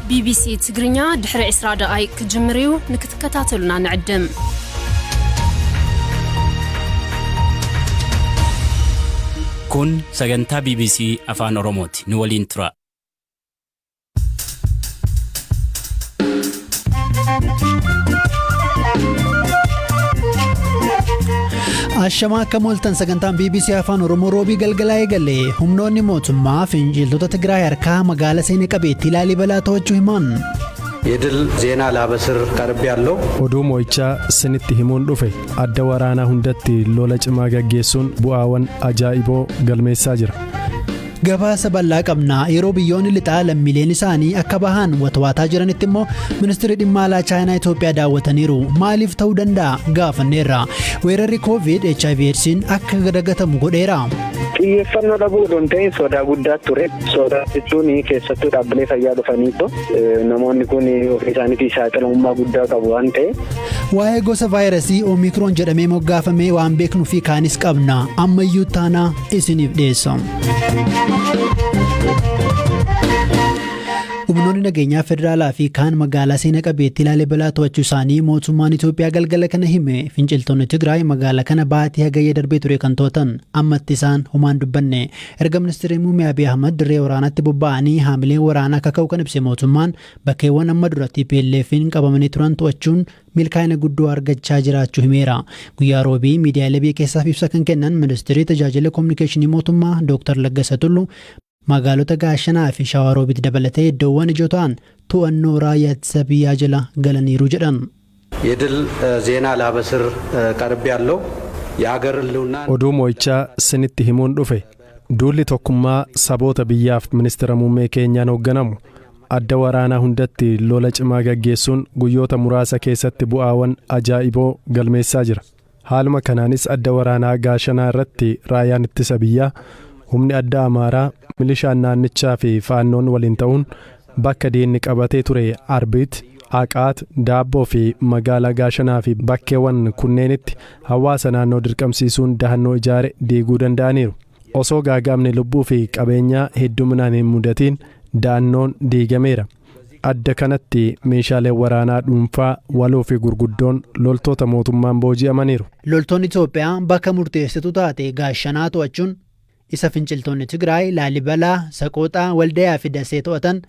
ቢቢሲ ትግርኛ ድሕሪ 20 ደቓይቅ ክጅምር እዩ፣ ንክትከታተሉና ንዕድም። Kun sagantaa BBC Afaan Oromooti. Nu waliin tura. Ashamaa akka mooltan sagantaan BBC Afaan Oromoo roobii galgalaa eegale humnoonni mootummaa finciltoota Tigraay harkaa magaala seenee qabeettii Laalibalaa to'achuu himan. የድል ዜና ላበስር ቀርብ ያለው Oduu mo'ichaa sinitti himuun dhufe adda waraanaa hundatti lola cimaa gaggeessuun bu'aawwan ajaa'iboo galmeessaa jira. Gabaasa bal'aa qabna yeroo biyyoonni lixaa lammiileen isaanii akka bahan watwaataa jiranitti immoo ministeerri dhimma alaa Chaayinaa Itoophiyaa daawwataniiru. Maaliif ta'uu danda'a gaafanneerra. Weerarri Koovid HIV AIDS'n akka dagatamu godheera. Xiyyeeffannoo dhabuu osoo hin ta'in sodaa guddaa ture. Sodaa jechuun keessattuu dhaabbilee fayyaa dhufaniitu namoonni kun ofii isaaniitii saaxilamummaa guddaa qabu waan ta'eef. Waa'ee gosa vaayirasii Oomikroon jedhamee moggaafame waan beeknuu fi kaanis qabna. Ammayyuu taanaa isiniif dhiyeessa. Humnoonni nageenyaa federaalaa fi kaan magaalaa seena qabeettii Laalibalaa to'achuu isaanii mootummaan Itoophiyaa galgala kana hime. Finciltoonni Tigraay magaalaa kana baatii hagayya darbee ture kan to'atan ammatti isaan homaan dubbanne. Erga ministeerri muummee Abiy Ahmad dirree waraanaatti bobba'anii haamileen waraanaa akka ka'u kan ibse mootummaan bakkeewwan amma dura TPLF'n qabamanii turan to'achuun milkaa'ina guddoo argachaa jiraachuu himeera. Guyyaa roobii miidiyaalee biyya keessaaf ibsa kan kennan ministeerri tajaajila koominikeeshinii mootummaa Dr. Laggasa Tulluu magaalota Gaashanaa fi Shawaroobitti dabalatee iddoowwan ijoo ta'an to'annoo raayyaa ittisa biyyaa jala galaniiru jedhan. የድል ዜና ላበስር ቀርብ ያለው የሀገር ህልውና Oduu mo'ichaa sinitti himuun dhufe duulli tokkummaa saboota biyyaaf ministeera muummee keenyaan hoogganamu adda waraanaa hundatti lola cimaa gaggeessuun guyyoota muraasa keessatti bu'aawwan ajaa'iboo galmeessaa jira. Haaluma kanaanis adda waraanaa Gaashanaa irratti raayyaan ittisa biyyaa humni adda Amaaraa milishaan naannichaa fi faannoon waliin ta'uun bakka diinni qabatee ture Arbiit, Aqaat, Daabboo fi magaalaa Gaashanaa fi bakkeewwan kunneenitti hawaasa naannoo dirqamsiisuun dahannoo ijaare diiguu danda'aniiru. Osoo gaagaamni lubbuu fi qabeenyaa hedduminaan hin mudatiin da'annoon diigameera. Adda kanatti meeshaaleen waraanaa dhuunfaa waloo fi gurguddoon loltoota mootummaan booji'amaniiru. Loltoonni Itoophiyaa bakka murteessituu taate Gaashanaa to'achuun isa finciltoonni Tigraay Laalibalaa, Saqooxaa, Waldayaa fi Dasee to'atan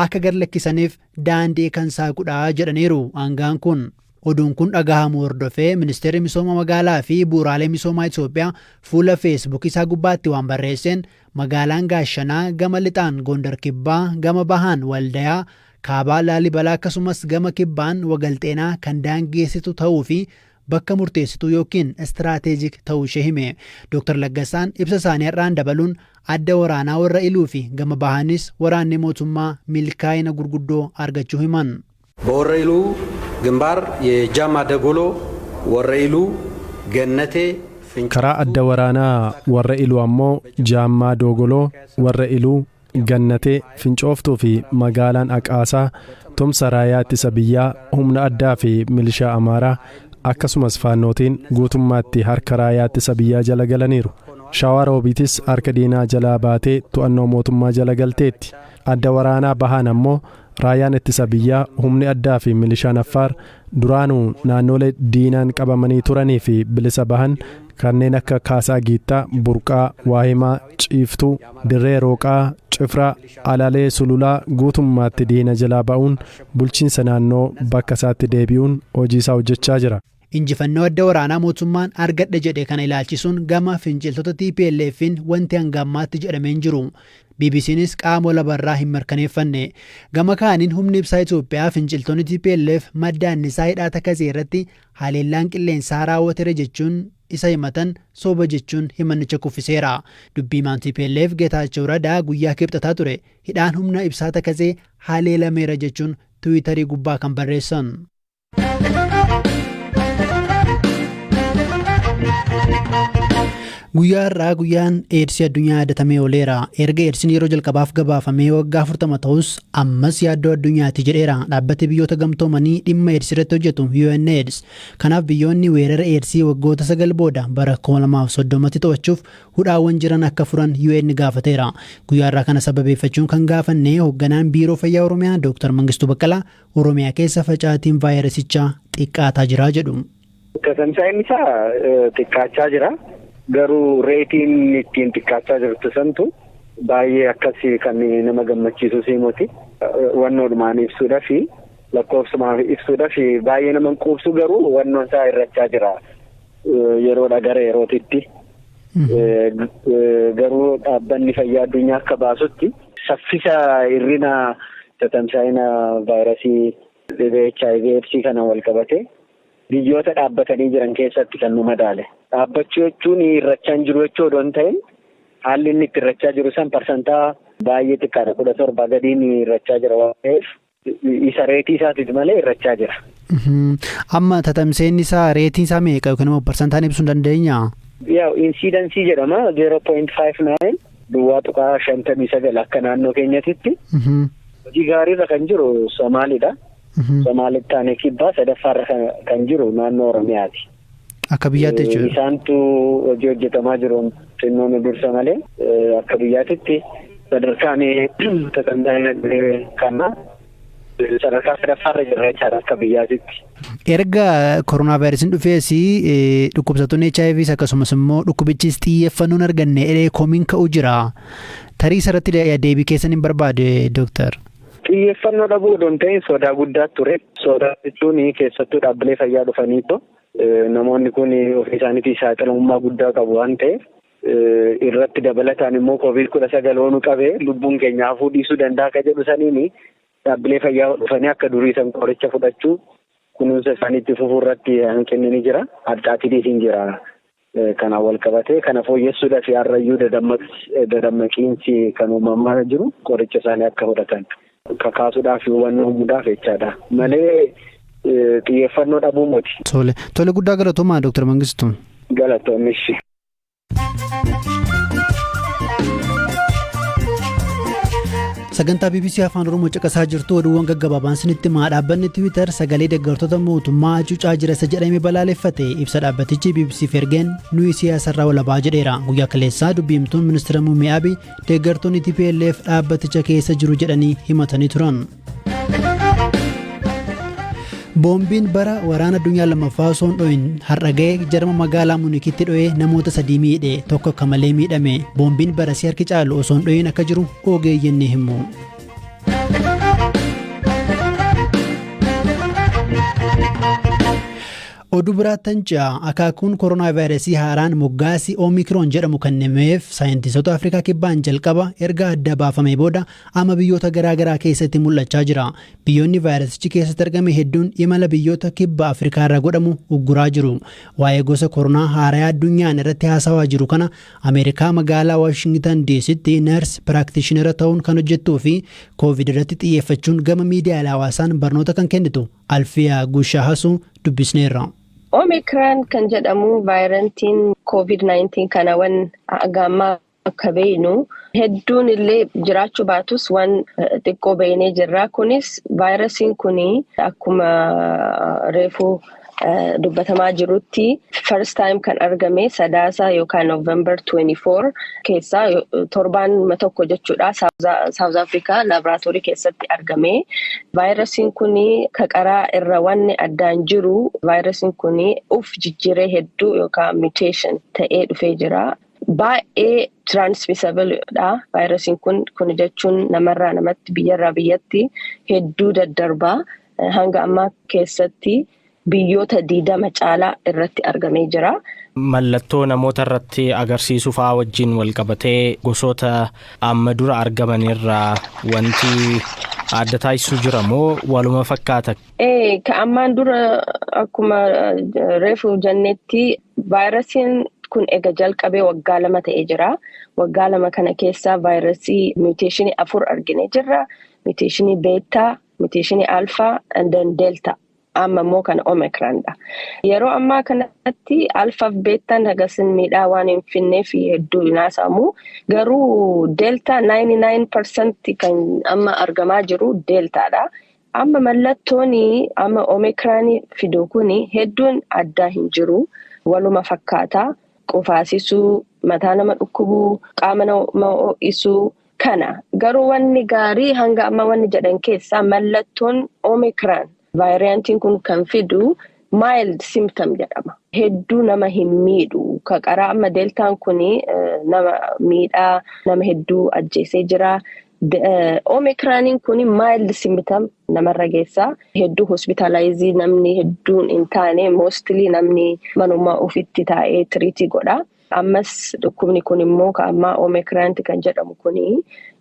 akka gad lakkisaniif daandii kan saaqudhaa jedhaniiru aangaan kun. Oduun kun dhagahamu hordofee ministeerri misooma magaalaa fi bu'uuraalee misoomaa Itoophiyaa fuula feesbuuk isaa gubbaatti waan barreesseen magaalaan Gaashanaa gama lixaan Gondar Kibbaa, gama bahaan Waldayaa, kaabaa Laalibalaa akkasumas gama kibbaan Wagalxeenaa kan daangeessitu ta'uu fi bakka murteessituu yookiin strategic ta'uu ishee hime. Dr. Laggasaan ibsa isaanii har'aan dabaluun adda waraanaa warra iluu fi gama bahaanis waraanni mootummaa milkaa'ina gurguddoo argachuu himan. በወረኢሉ ግንባር የጃማ ደጎሎ፣ ወረኢሉ፣ ገነቴ፣ Karaa adda waraanaa warra iluu ammoo Jaammaa Doogoloo, warra iluu, Gannatee, Fincooftuu fi magaalaan Aqaasaa tumsa raayyaa ittisa biyyaa humna addaa fi milishaa Amaaraa akkasumas faannootiin guutummaatti harka raayyaa ittisa biyyaa jala galaniiru. Shawaa Roobiitis harka diinaa jalaa baatee to'annoo mootummaa jala galteetti. Adda waraanaa bahaan ammoo raayyaan ittisa biyyaa humni addaa fi milishaan Affaar duraanuu naannolee diinaan qabamanii turanii fi bilisa bahan kanneen akka Kaasaa Giittaa, Burqaa, Waahimaa, Ciiftuu, Dirree Rooqaa, Cifraa, Alalee Sululaa guutummaatti diina jalaa ba'uun bulchiinsa naannoo bakka isaatti deebi'uun hojii isaa hojjechaa jira. Injifannoo adda waraanaa mootummaan argadhe jedhe kana ilaalchisuun gama finciltoota TPLF'n wanti hanga ammaatti jedhamee hin jiru. BBCnis qaama walabarraa hin mirkaneeffanne. Gama kaaniin humni ibsaa Itoophiyaa finciltoonni TPLF madda annisaa hidhaa Takazee irratti haleellaan qilleensaa raawwateera jechuun isa himatan soba jechuun himannicha kuffiseera. Dubbii himaan TPLF Geetaachoo Radaa guyyaa kibxataa ture hidhaan humna ibsaa Takazee haleelameera jechuun Tiwiitarii gubbaa kan barreessan. Guyyaa har'aa guyyaan Eedsii addunyaa yaadatamee ooleera. Erga Eedsiin yeroo jalqabaaf gabaafamee waggaa 40 ta'us, ammas yaaddoo addunyaati jedheera dhaabbati biyyoota gamtoomanii dhimma Eedsii irratti hojjetu UNAIDS. Kanaaf biyyoonni weerara Eedsii waggoota 9 booda bara 2030tti to'achuuf hudhaawwan jiran akka furan UN gaafateera. Guyyaa har'aa kana sababeeffachuun kan gaafanne hoogganaan Biiroo Fayyaa Oromiyaa Dr. Mangistuu Baqqalaa, Oromiyaa keessa facaatiin vaayirasichaa xiqqaataa jira jedhu. Tamsa'inni isaa xiqqaachaa jira. Garuu rateiin ittiin xiqqaachaa jirtu santu baay'ee akkasii kan nama gammachiisu siimoti. Wannoodhumaan ibsuudhaaf, lakkoofsumaan ibsuudhaaf baay'ee nama quubsu, garuu wannoon isaa hir'achaa jira. Yeroodha gara yerootitti. Garuu dhaabbanni fayyaa addunyaa akka baasutti saffisa hir'ina tamsa'ina vaayirasii dhibee HIV AIDS kana wal qabate biyyoota dhaabbatanii jiran keessatti kan nu madaale. Dhaabbachuu jechuun hir'achaa hin jiru jechuu odoo hin ta'in, haalli inni itti hir'achaa jiru san parsantaa baay'ee xiqqaadha. 17 gadiin hir'achaa jira waan ta'eef, isa rateii isaatiif malee hir'achaa jira. Amma tatamseenni isaa, rateiin isaa meeqa, yookiin immoo parsantaan ibsuu hin dandeenyaa? Yaa, incidenceii jedhama, 0.59, 0.59 akka naannoo keenyatitti. Hojii gaariirra kan jiru Somaaliidha. Somaalitti aanee kibbaa, sadaffaarra kan jiru naannoo Oromiyaati. Akka biyyaatti jechuudha. Isaantu hojii hojjetamaa jiru xinnoo nu dursa malee, akka biyyaatitti sadarkaan tatamsa'ina kana sadarkaa sadaffaarra jirra jechaadha akka biyyaatitti. Erga koronaa vaayirasiin dhufees dhukkubsattoonni HIVs akkasumas immoo dhukkubichis xiyyeeffannoon arganne edhee komiin ka'u jira. Tarii isarratti deebii keessan hin barbaade, dooktar. Xiyyeeffannoo dhabuu odoo hin ta'in sodaa guddaa ture. Sodaa jechuun keessattuu dhaabbilee fayyaa dhufaniitu namoonni kun ofii isaaniitii saaxilamummaa guddaa qabu waan ta'eef, irratti dabalataan immoo COVID 19 oonu qabee lubbuun keenya hafuu dhiisuu danda'a akka jedhu saniini dhaabbilee fayyaa dhufanii akka durii san qoricha fudhachuu, kunuunsa isaaniitti fufuu irratti hanqinni ni jira. Addaatiinis hin jira. Kanaan wal qabatee kana fooyyessuudhaaf har'ayyuu dadammaqiinsi kan uumamaa jiru qoricha isaanii akka fudhatan kakaasuudhaaf, hubannoo uumuudhaaf jechaadha malee xiyyeeffannoo dhabuu miti. Tole, tole, guddaa galatoomaa, Dooktar Mangistuu. Galatoomishi. Sagantaa BBC Afaan Oromoo caqasaa jirtu. Oduuwwan gaggabaabaan sinitti himaa. Dhaabbanni Tiwiitar sagalee deeggartoota mootummaa hacuucaa jira isa jedhame balaaleffate. Ibsa dhaabbatichi BBCf ergeen, nuyi siyaasarraa walabaa jedheera. Guyyaa kaleessaa dubbiimtuun ministeera muummee Abiy deeggartoonni TPLF dhaabbaticha keessa jiru jedhanii himatanii turan. Boombiin bara waraana addunyaa lammaffaa osoo hin dho'in har'a ga'e Jarma magaalaa Muunikitti dho'ee namoota sadii miidhe, tokko akka malee miidhame. Boombiin barasii harki caalu osoo hin dho'in akka jiru ogeeyyiin ni himu. Oduu biraattan ce'a. Akaakuun koronaa vaayirasii haaraan moggaasii Oomikiroon jedhamu kennameef saayintistoota Afrikaa Kibbaan jalqaba erga adda baafamee booda amma biyyoota garaagaraa keessatti mul'achaa jira. Biyyoonni vaayirasichi keessatti argame hedduun imala biyyoota kibba Afrikaa irraa godhamu ugguraa jiru. Waa'ee gosa koronaa haaraa addunyaan irratti haasawaa jiru kana Ameerikaa magaalaa Waashingtan DCtti nurse practitionera ta'uun kan hojjettuu fi Koovid irratti xiyyeeffachuun gama miidiyaalee hawaasaan barnoota kan kennitu Alfiyaa Gushaa Hasuu dubbisneerra. Omicron kan jedhamu variantiin COVID-19 kana wan gammaa akka beeknu hedduun illee jiraachuu baatus waan xiqqoo beeknee jirra. Kunis vaayirasiin kun akkuma reefuu dubbatamaa jirutti first time kan argame Sadaasa yookaan November 24 keessaa, torbaan tokko jechuudha, South Africa laaboraatoorii keessatti argame. Vaayirasiin kun ka qaraa irra wanni addaan jiru, vaayirasiin kun uf jijjiiree hedduu yookaan mutation ta'ee dhufee jira. Baay'ee transmissible dha vaayirasiin kun. Kun jechuun namarraa namatti, biyyarraa biyyatti hedduu daddarbaa. Hanga ammaa keessatti biyyoota 20 caalaa irratti argamee jira. Mallattoo namoota irratti agarsiisuu fa'aa wajjin wal qabatee gosoota amma dura argaman irraa wanti adda taasisu jira moo waluma fakkaata? Ka ammaan dura akkuma reefu jennetti vaayirasiin kun ega jalqabee waggaa 2 ta'ee jira. Waggaa 2 kana keessa vaayirasii mutationii afur arginee jirra. Mutationii beta, mutationii alpha and then delta. Amma immoo kana Omikroondha. Yeroo ammaa kanatti alfaaf beettaan hagasin miidhaa waan hin finneef hedduu hin haasamu. Garuu deeltaa 99% kan amma argamaa jiru deeltaadha. Amma mallattoon amma Omikroon fidu kun hedduun addaa hin jiru. Waluma fakkaata. Qufaasisuu, mataa nama dhukkubuu, qaama nama ho'isuu kana. Garuu wanni gaarii hanga amma wanni jedhan keessaa mallattoon Omikroon. Vaayiraantiin kun kan fidu mild symptom jedhama. Hedduu nama hin miidhu. Ka qaraa amma deeltaan kun nama miidhaa, nama hedduu ajjeesee jira. Omikrooniin kun mild symptom namarra geessa. Hedduu hospitalize namni hedduun hin taane, mostly namni manuma ofitti taa'ee treat godha. Ammas dhukkubni kun immoo ammaa Omikroonti kan jedhamu kun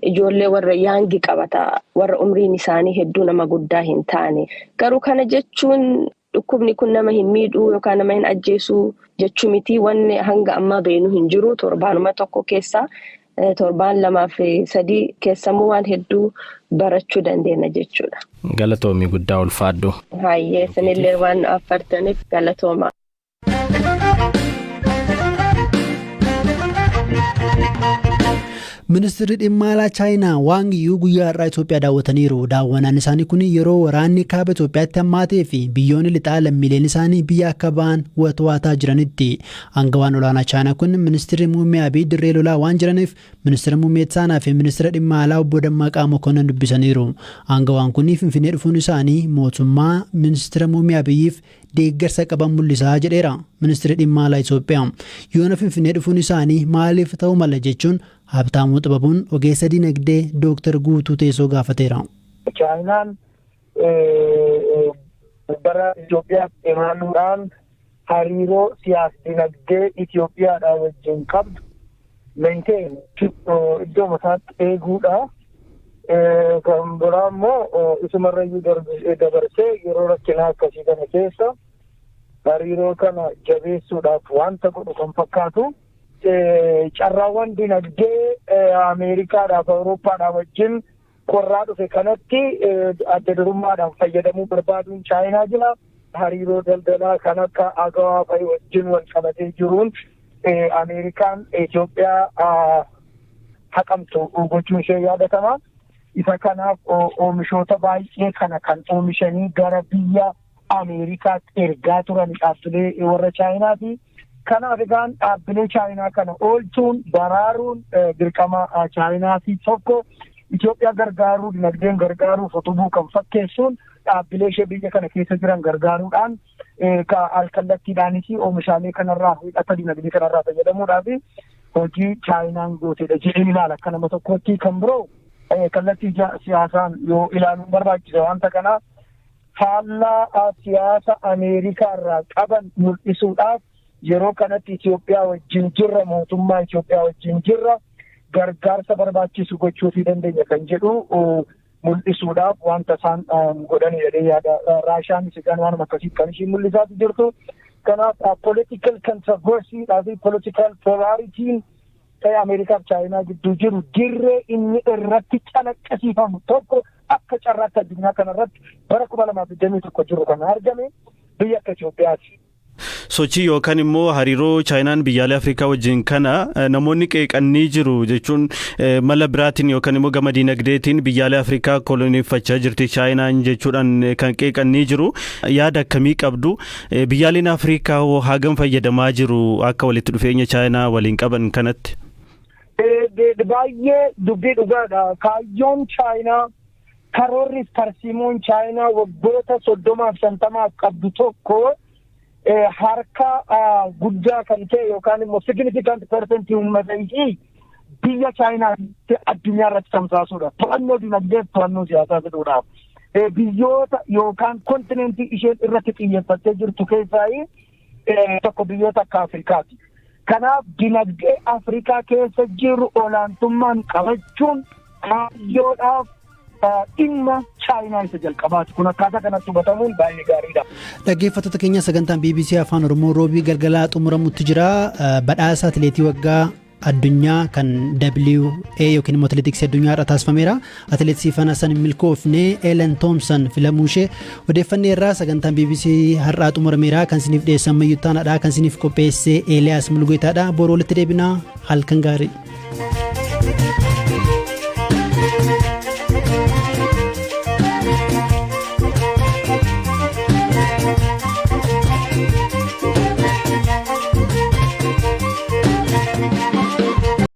ijoollee warra young qabata. Warra umriin isaanii hedduu nama guddaa hin taane. Garuu kana jechuun dhukkubni kun nama hin miidhuu yookaan nama hin ajjeesuu jechuu miti. Wanni hanga ammaa beenu hin jiru. Torbaanuma tokko keessa, torbaan 2 fi 3 keessamuu waan hedduu barachuu dandeenya jechuudha. Galatoomii, guddaa ulfaadhu. Hayyee, isinillee waan affartaniif galatooma. Ministeerri dhimma alaa Chaayinaa Waang Yuu guyyaa har'aa Itoophiyaa daawwataniiru. Daawwannaan isaanii kun yeroo waraanni kaaba Itoophiyaatti hammaatee fi biyyoonni lixaa lammiileen isaanii biyya akka ba'an watwaataa jiranitti. Aangawaan olaanaa Chaayinaa kun ministeerri muummee Abiy dirree lolaa waan jiraniif ministeera muummee Ittaanaa fi ministeera dhimma alaa obbo Dammaqaa Mokonnon dubbisaniiru. Aangawaan kun Finfinnee dhufuun isaanii mootummaa ministeera muummee Abiyyiif deeggarsa qaban mul'isaa jedheera ministeerri dhimma alaa Itoophiyaa. Yoona Finfinnee dhufuun isaanii maaliif ta'uu mala jechuun Habtaamuu Xibabuun ogeessa dinagdee Dooktar Guutuu Teessoo gaafateera. Chaayinaan bara Itoophiyaatti imaluudhaan hariiroo siyaas dinagdee Itoophiyaadhaa wajjin qabdu maintain, iddoo isaatti eeguudha. Kan biraa immoo isumarrayyuu dabarsee yeroo rakkinaa akkasii kana keessa hariiroo kana jabeessuudhaaf wanta godhu kan fakkaatu. Carraawwan dinagdee Ameerikaadhaaf Awurooppaadhaaf wajjin qorraa dhufe kanatti adda durummaadhaan fayyadamuu barbaaduun Chaayinaa jira. Hariiroo daldalaa kan akka AGOA fa'i wajjin wal qabatee jiruun Ameerikaan Itoophiyaa haqamtu gochuun ishee yaadatama. Isa kanaaf oomishoota baay'ee kana kan oomishanii gara biyya Ameerikaatti ergaa turan dhaabbilee warra Chaayinaati. Kanaaf egaan dhaabbilee Chaayinaa kana oolchuun, baraaruun dirqama Chaayinaati tokko. Itoophiyaa gargaaruu, dinagdeen gargaaruuf utubuu kan fakkeessuun dhaabbilee ishee biyya kana keessa jiran gargaaruudhaan alkallattiidhaanis oomishaalee kanarraa, hidhata dinagdee kanarraa fayyadamuudhaaf hojii Chaayinaan gootedha jedheen ilaala akka nama tokkotti. Kan biroo, kallattii siyaasaan yoo ilaaluun barbaachisa, wanta kana faallaa siyaasa Ameerikaa irraa qaban mul'isuudhaaf yeroo kanatti Itoophiyaa wajjin jirra, mootummaa Itoophiyaa wajjin jirra, gargaarsa barbaachisu gochuufii dandeenya kan jedhu mul'isuudhaaf wanta isaan godhanidha jedhee yaada. Raashaanis egaan waanuma akkasii kan ishiin mul'isaati jirtu. Kanaaf political controversy fi political polarityn Ameerikaaf Chaayinaa gidduu jiru dirree inni irratti calaqqisiifamu tokko akka carraatti addunyaa kanarratti bara 2021 jiru kan argame biyya akka Itoophiyaati. Sochii yookaan immoo hariiroo Chaayinaan biyyaalee Afrikaa wajjin kana namoonni qeeqannii jiru, jechuun mala biraatiin yookaan immoo gama diinagdeetiin biyyaalee Afrikaa koloneeffachaa jirti Chaayinaan jechuudhaan kan qeeqannii jiru. Yaada akkamii qabdu? Biyyaaleen Afrikaa hoo hagam fayyadamaa jiru akka walitti dhufeenya Chaayinaa waliin qaban kanatti? Baay'ee dubbii dhugaadha. Kaayyoon Chaayinaa, karoorri tarsiimoon Chaayinaa waggoota 30f 50f qabdu tokko harka guddaa kan ta'e yookaan immoo significant percentii uummata ishii biyya Chaayinaatti addunyaa irratti tamsaasuudha. To'annoo dinagdee, to'annoo siyaasaa fiduudhaaf. Biyyoota yookaan kontinentii isheen irratti xiyyeeffattee jirtu keessaa tokko biyyoota akka Afrikaati. Kanaaf dinagdee Afrikaa keessa jiru olaantummaan qabachuun kaayyoodhaaf dhimma Chaayinaa isa jalqabaati. Kun akkaataa kanatti hubatamuun baay'ee gaariidha. Dhaggeeffattoota keenya, sagantaan BBC Afaan Oromoo roobii galgalaa xumuramutti jira. Badhaasa atileetii waggaa Addunyaa kan WA yookiin immoo atileetiksii addunyaa irra taasifameera. Atileet Siifan Hasan milkoofne, Elen Thoomson filamuu ishee odeeffannee irraa sagantaan BBC har'aa xumurameera. Kan isiniif dhiyeessan Mayyuttaanaadha. Kan isiniif qopheesse Eeliyaas Mulgeetaadha. Boroo walitti deebinaa, halkan gaarii.